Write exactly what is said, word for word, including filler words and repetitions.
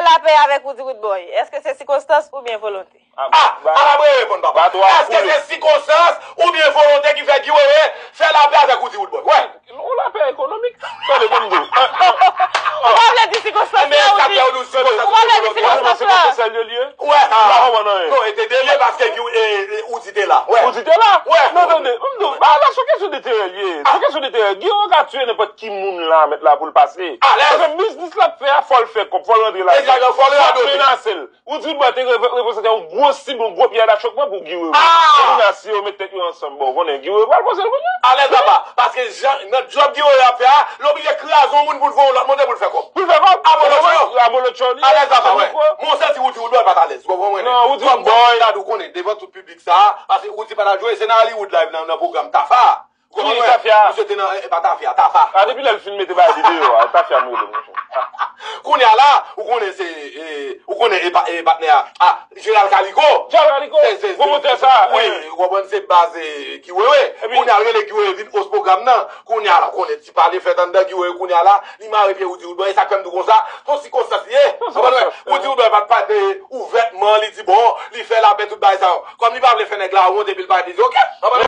Tape avèk Roody Roodboy, èske se sikonstans oubyen volonte? Ah, ala mwen reponn papa. Èske se sikonstans oubyen volonte ki fè Guy Wewe fè lapè avèk Roody Roodboy? Wè. Yon lapè ekonomik. Tande, ban m di w. Ou pa vle di sikonstans la, ou di. Ou pa vle di sikonstans la. Wè, ah. Non, e te de lye paske Guy, e, e, Roody te la. Wè. Roody te la? Wè. Non, tande, ban m di w. Ba, la, se kesyon de terè l ye. Se kesyon de terè. Guy Wewe ka tiye nenpòt ki moun la, mèt la, pou l pase. Paske biznis l ap fè a, fò l fè kòb, fò l rantre la. Fò l menase l. Roody Roodboy te re-, reprezante yon gwo sib, yon gwo pyè dachòkman pou Guy Wewe. Men kounye a, si yo met tèt yo ansanm, bon, ou konnen Guy Wewe pral poze l kounye a. Alèz papa, paske jan, nan djòb Guy Wewe ap fè a, l oblije kraze yon moun pou l voye yon lòt monte pou l fè kòb. Pou l fè kòb. Abolotcho. Abolotcho li. Alèz papa, wè. Mwen santi Roody Roodboy pa t alèz. Ou konprann mwen? Non, Roody Roodboy. Kòm dad ou konnen, devan tout piblik sa, paske Roody pa t al jwe, se nan Hollywood Live nan, nan pwogram Tafa. Ou konprann mwen? Tafya. Misye te nan, e, pa Tafya, Tafa. Ah, depi lè l fin mete bagay li deyò a, Tafya m rele, monchè. Kounye a la, ou konnen se, e, ou konnen e pa, e patnè a. Ah, Jeneral Kaliko. Jeneral Kaliko, pwomotè sa, wi, ou konprann se baz, e, Guy Wewe. Kounye a l rele Guy Wewe vin host pwogram nan. Kounye a la, ou konnen ti pale fèt anndan Guy Wewe kounye a la, li mare pye Roody Roodboy, e sa k fè m di w konsa, se yon sikonstans li ye. Ou konprann mwen? Roody Roodboy pa t pale ouvètman, li di bon, li fè lapè tout bagay sa yo. Kòm li pa vle fè nèg la wont epi l pa di, ok.